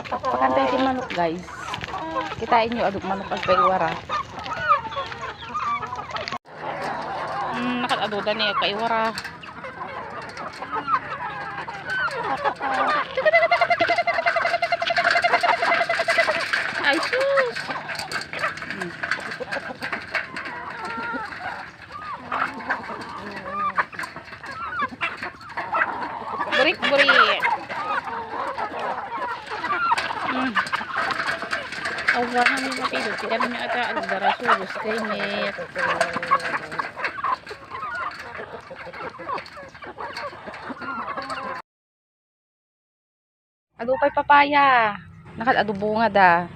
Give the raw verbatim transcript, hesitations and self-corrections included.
Pakantay ti manok, guys. Kitaenyo, adu manok agpaiwara. Hmm, nakat-aduda ni agpaiwara. Ay, sus! Hmm. Burik-burik. Hmm. Awan na ni mapidot. Ti kami nga ata agdara subos kay met. Adu pay papaya. Nakat-adu bungada.